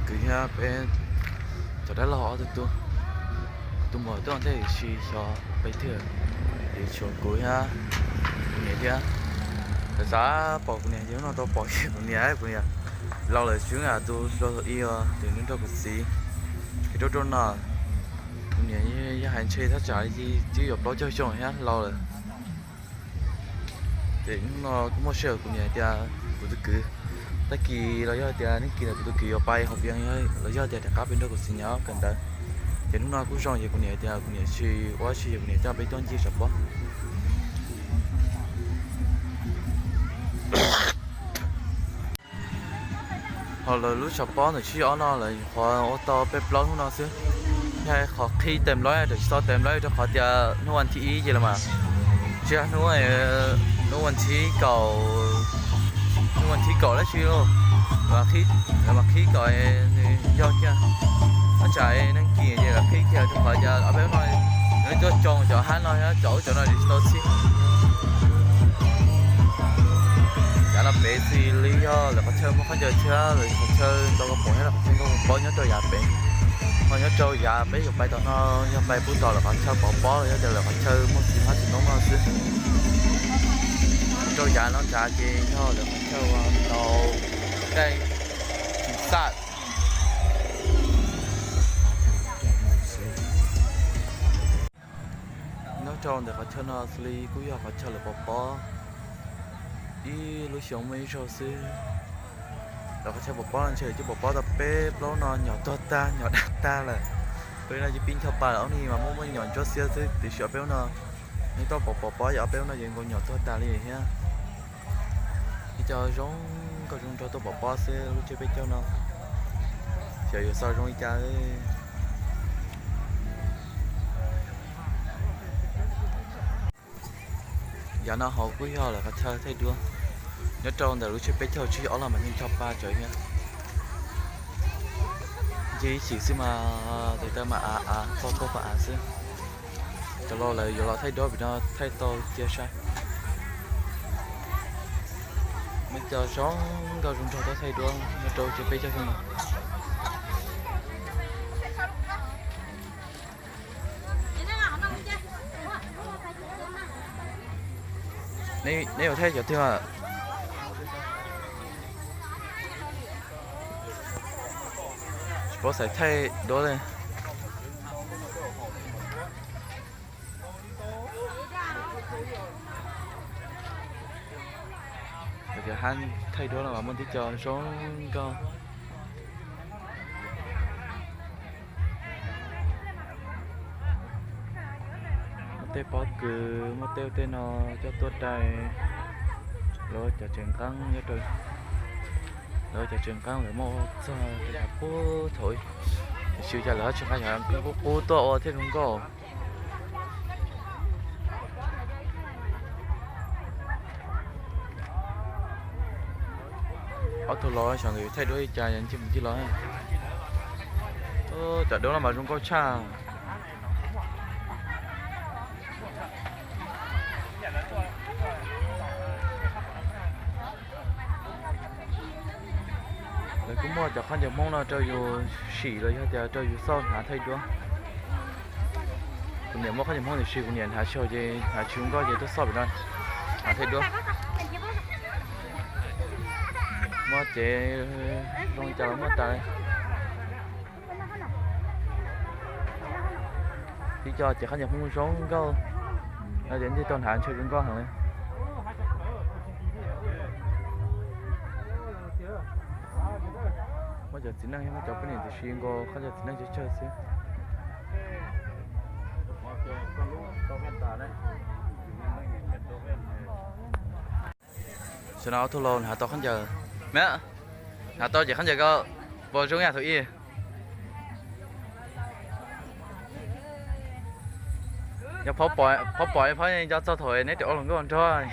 Kwv thiab peb cov dab laug ob tug tub, tus muam tuaj ntej sis xyov peb twg, ces tshuav kuv thiab kuv niam thiab. Txawm xav pom kuv niam ces hnub no tau pom kiag kuv niam, kuv niam laus lawm xwb, tus hluas thaum ub tus nrog kuv txiv kev rau rau no. Kuv niam yog hais ntshe thaj tsam li twb yuav plaub caug xyoo thiab laus lawm. Ces hnub no kuj muaj sij hawm kuv niam tias kuv tus kwv, tag kis los yog tias neb kis lawm kuv tus kwv yuav pais hauv vias los yog tias rov qab pem nrog kuv txiv nyob kawm ntawv. Ces hnub no kuj zoo ces kuv niam tias kuv niam tsis ua tsis ces kuv niam coj peb tuaj ncig tshav pob. Ho lawv lub tshav pob ntawm tsib ob no lawv qhuav ua tau peb plaub hnub no xwb. Yog qhov qhib tes nplob, tsis tau tes nplob rau qhov tias hnub vas thib ib ces los mas, tsis yog hnub, hnub vas thib kaum, hnub vas thib kaum dab tsi lauj, lawv mas qhib kom nws yog kiag. Thaj tsam neeg kis ces lawv qhib kiag rau qhov tias ob peb hnub no nws tuaj tsoo cov hab no thiab cov ub cov no tsis tau txhij. Yav no pem xws li yog lawv qhov chaw muaj khaub ncaws thiab lawv qhov chaw ntau koj pom thiab lawv qhov chaw nkauj mus paub nyob rau yav pem. Ho nyob rau yav peb yuav pais tom no, yog pais pub tom lawv qhov chaw pov pob los yog tias lawv qhov chaw muaj txiv hmab txiv ntoo no xwb. Rau yav no nrad ces yog lawv qhov chaw uas tau daij tsis xaj. Nyob rau ntawm qhov chaw no xws li kuj yog qhov chaw lawv pov pob ib lub xyoo muaj ib zaug xwb. Lawv qhov chaw pov pob no ntshe lawv coj pov pob tau peb plaub no nyom tuag tag nyom dag tag lawm. Peb no ces pib ncho pa lawm, ob hnub mas muaj muaj nyom ntsuab xiab xwb tiam sis ob peb hnub no nej tuaj pov pov pob ces ob peb hnub no ces nkaus nyom tuag tas li thiab. Ib co zoo nkauj zoo nraug tuaj pov pob xwb lub tsiab peb caug no. Xyov yuav xav zoo li cas. Yav no hauv kuj yog lawv qhov chaw thaij duab. Nyob rau ntawm lub tsiab peb caug tsib ob los mas yeej ncho pa tsawv thiab. Nce ib chim xwb mas tes taw mas av av, txog tuaj pas av xwb. Cov laus lawv yuav los thaij duab vim no thaij tau cia sai. Muaj cov zoo nkauj zoo nraug tuaj thaij duab nyob rau tsiab peb caug xyoo no. Neb yuav thaij cov twg? Tsis paub xaiv thaij duab li. Cov hab thaij duab no mas muaj tib co zoo nkauj. Muaj tej pob kws, muaj tej tej no coj tuaj dai. Lawv cov tsev nqeeb nyob rau, lawv cov tsev nqeeb lawv muab ua txog rau yav puag thaum, tiam sis cas lawv tsis nqa yav nqeeb qub qub tuaj ua thiaj zoo nkauj. Ob tug laus xyov nkawd yuav thaij duab li cas yog ncig mus ncig los. Cov duab no mas zoo nkauj tshaj. Lawv kuj muaj cov khaub ncaws Hmoob no rau yus sim los yog tias rau yus xauj hnav thaij duab. Kuv niam muaj khaub ncaws Hmoob tiam sis kuv niam hnav tsis haum ces hnav tsis zoo nkauj ces tuaj xauj pem no hnav thaij duab. Muaj cev zoo li cas los muaj tas li. Tib co cev khaub ncaws Hmoob zoo nkauj no ces ntshe tau hnav ntshe zoo nkauj heev li. Muaj cov txiv neej thiab muaj cov poj niam tiam sis nkaus khaub ncaws txiv neej tsawg tsawg xwb. Tam no ob tug laus hnav tau khaub ncaws, me, hnav tau ces khaub ncaws ko puas zoo yam thaum ub? Yog phob pom, phob pom, phob nco txog thaum neb ua hluas nkauj nrog.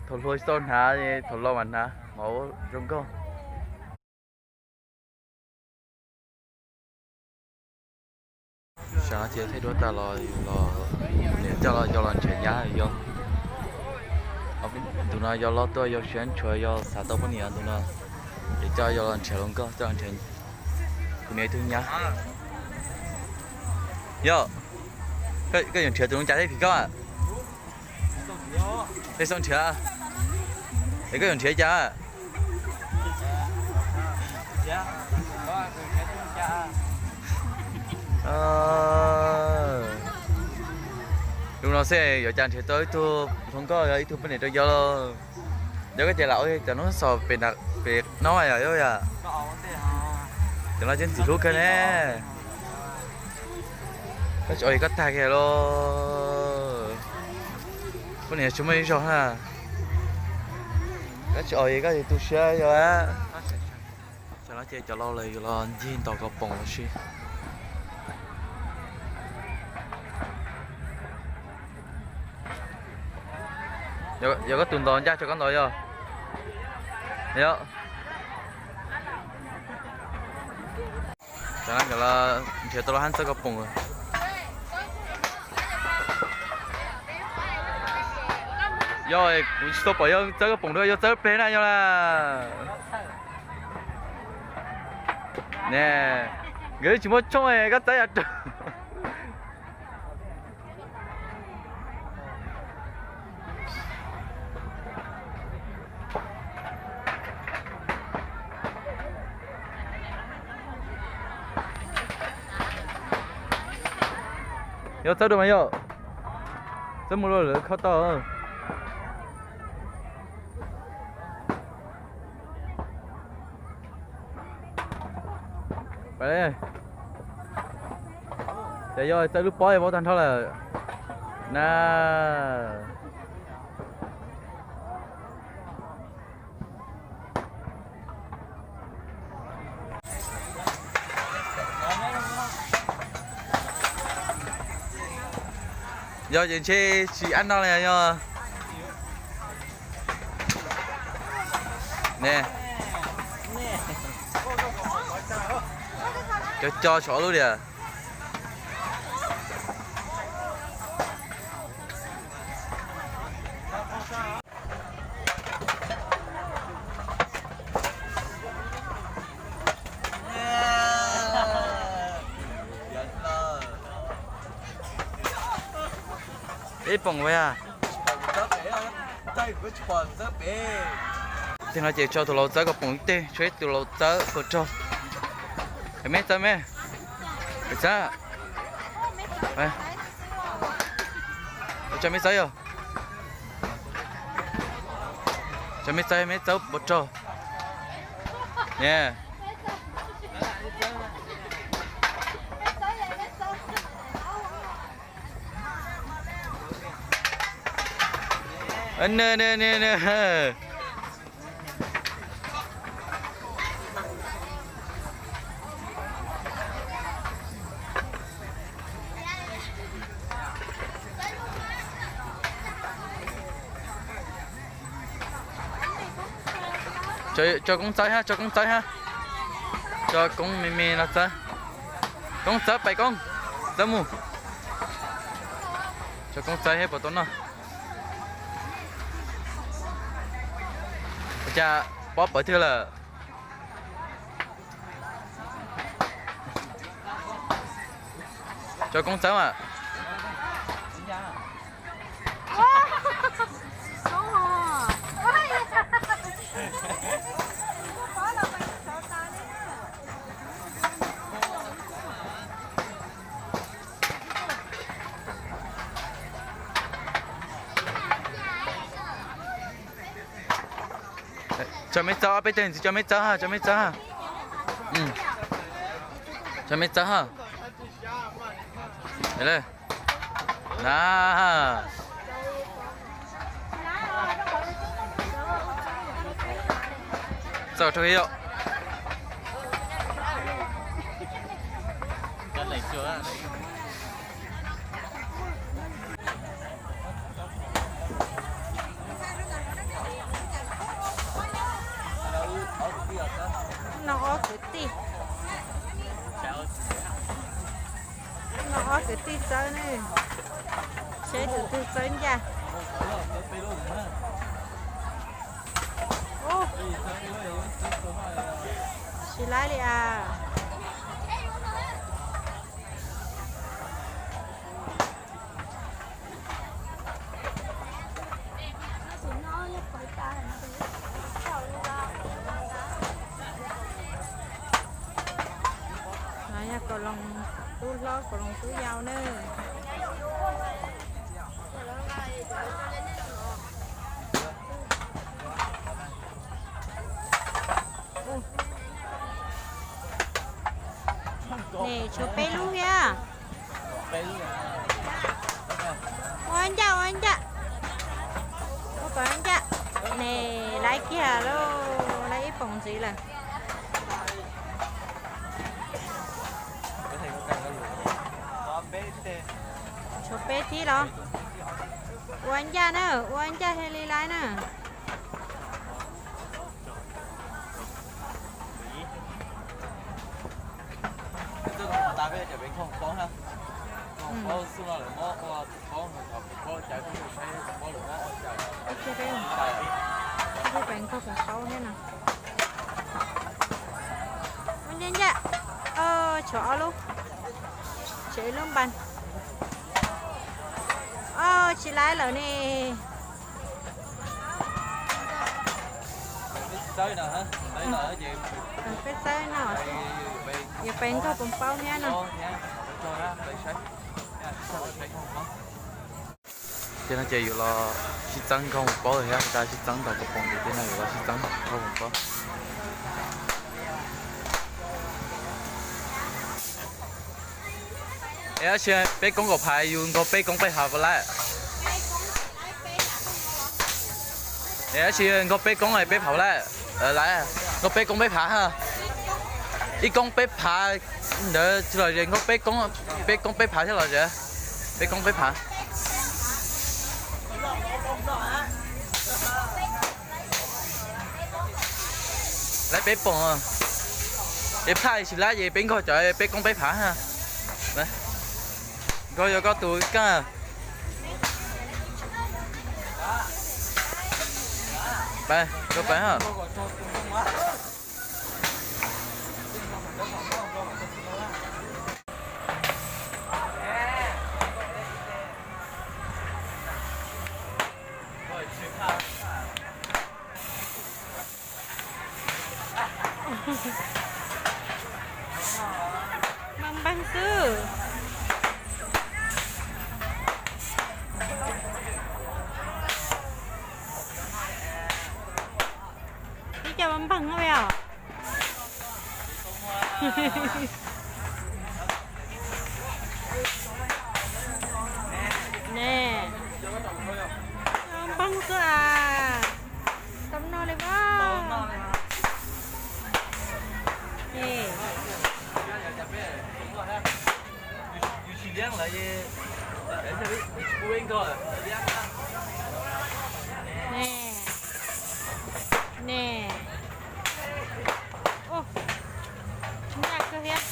Thaum hluas tsis tau hnav, thaum laus mas hnav hov zoo nkauj. Xyov no ces thaij duab tas los, los niam coj los, coj los nrhiav nyab yog. Tus no yog loj tuaj yog siab ntshuav yog xav tau poj niam tus no, ces coj yog los nrhiav hluas nkauj, coj los nrhiav kuv niam ib tug nyab. Yog, koj yuav nrhiav tus no cas thiab phim koj? Tej xauj nrhiav, es koj yuav nrhiav cas? Lus no xwb yuav cas nrhiav tau ib tug hluas nkauj yog ib tug poj niam rau yawg lauj. Yog koj ces lam ua cov noob xos pem no yom, yog yom. Cov no cov ntxim hlub kawg ne. Koj tsis ua es koj tag kiag lauj. Poj niam tsis muaj ib zaug na. Koj tsis ua es koj tu siab yog. Cov no ces cov laus lawv yuav los ncig ntos kom poom los sis. Yog koj tus ntov ncaj tso koj ntov yog. Yog. Cov no cov los nrhiav tau los hab txawb koj poom. Yog kuv tsis tau pom yog txawb koj poom dua yog txawb pleg na yog la. Ne, nkawd tsis muaj tshooj koj txawb yam rau. Yog txawb dua mas yog txawb mus lawm lawv kho tau. Ces yog txawb lub pob vau tag nrho lawm na. Yog ces ntshe tsis ab no li yog. Ne, cov co tsov lub diam. Ib poom a. Tej no ces tso tus laus txawb kom poom ib teg, tshuav ib tus laus txawb puas raug. Me txawb me, txawb, tso me txawb yog, tso me txawb me txawb puas raug. Tso koob txawb hab, tso koob txawb hab. Tso koob me me no txawb. Koob txawb pais koob, txawb mus. Tso koob txawb thiab puas tau noj. Ua cas pob pawv twg lawm? Tso koob txawb mas. Tso me txawb, ob peb teg ntxiv tso me txawb ha, tso me txawb ha. Tso me txawb ha. Na, txawb rau yom. No ob kwv tij, no ob kwv tij txawb ne, seb tus twg txawb ncaj. Tsis laib li as. No yog kaus loos tub hlob kaus loos tub yau na. Ua, ne tshuav peb lub thiab. Ua ncaj ua ncaj, ua kom ncaj. Ne, laib kiag lauj, laib ib poom ntxiv lawm. Tshuav peb tib los? Ua ncaj na, ua ncaj thiaj li laib na. Ua ncaj ncaj, tshuav ob lub, tshuav ib lub npas. Os, tsis laib lawm ne. Peb txawb no, yuav peb nkaug poom plaub thiab no. Ces no ces yuav los sib txeeb nkaug poom plaub thiab, tas sib txeeb ntau poom ces tej no yuav los sib txeeb nkaug poom plaub. Es tab sis peb koob kaum phav yus nkaug peb koob peb phav puas laib? Es tab sis nkaug peb koob peb phav puas laib? Laib, nkaug peb koob peb phav. Ib koob peb phav ntawd tsis lom zem, nkaug peb koob, peb koob peb phav thiaj lom zem. Peb koob peb phav. Laib peb poom, es phaj tsis laib ces peb nkaug cov peb koob peb phav. Nkaug yuav koj tus kab. Peb, nkaug peb. Npaj npaj xwb. Ib co npaj npaj os. Ne, npaj xwb as. Tau noj li as. Ne, ne, ncaj kawg thiab.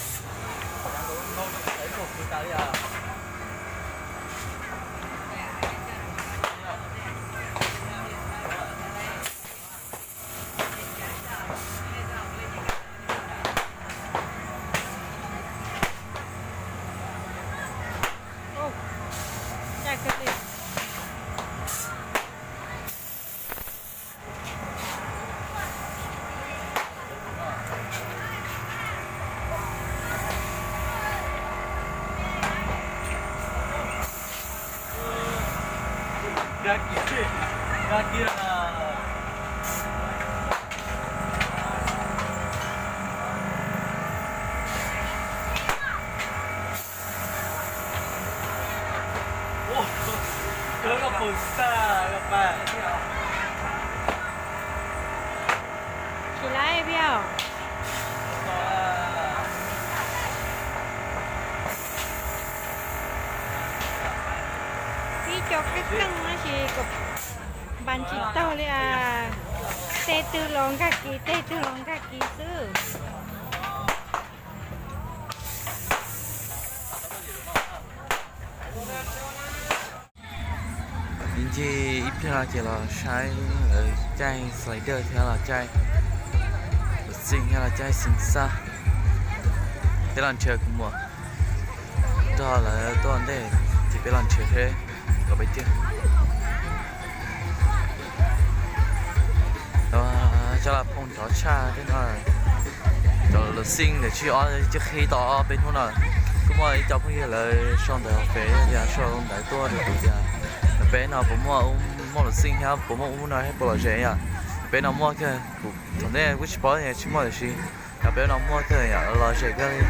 Tsis laib peb os. Ib co kab keej tab sis kom npas tsis taug li as. Tej twg los nkag kis, tej twg los nkag kis xwb. Ib ncig ib pliag no ces los saib lawv caij slider thiab los caij luam xij thiab los caij xeev xaj. Peb los nrhiav kuv muam nrog lawv tuaj ntej, ces peb los nrhiav seb kom peb tiag. Cov laj phooj nrov tshaj tej no, cov luam xij ntawm tsib ob twb qhib tau ob peb hnub no. Kuj muaj ib co phooj ywg lawv sau ntawv hauv Fev tias sau ntawv tuaj rau kuv tias peb no puas muaj, muaj luam xij thiab puas muaj ub no thiab puas lom zem yom. Peb no muaj kawg, kuv thaum ntej kuj tsis paub tias tsis muaj tiam sis yog peb no muaj kawg yom, lom zem kawg li.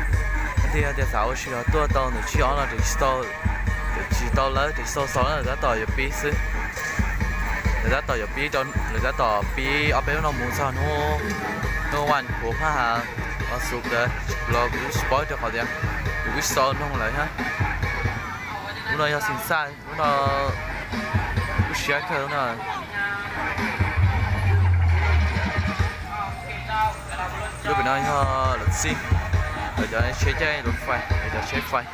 Leej twg yog tias xav ua si los tuaj tau ntawm tsib ob no, tsis tau lawv, tsis tau xaus na, lawv tab tom yuav pib xwb. Lawv tab tom yuav pib rau, lawv tab tom pib ob peb lub no mus txog hnub, hnub vas puav phaj has los xub ntawd los kuv tsis paub rau qhov tias kuv tsis tau noog lawv thiab. Lub no yog xeev xaj, lub no kuj siab kawg lub no. Lub pem no yog luam xij, lawv cov tsheb caij luam fais, lawv cov tsheb fais.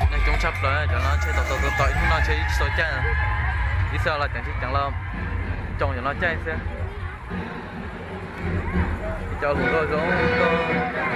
Neeg coob tshaj plaws, cov no ntshe tom tom tom tom ib hnub no ntshe tsis tau caij. Ib xyoo los ceev tsis ceev los coob cov no caij xwb. Cov hluas nkauj zoo nkauj.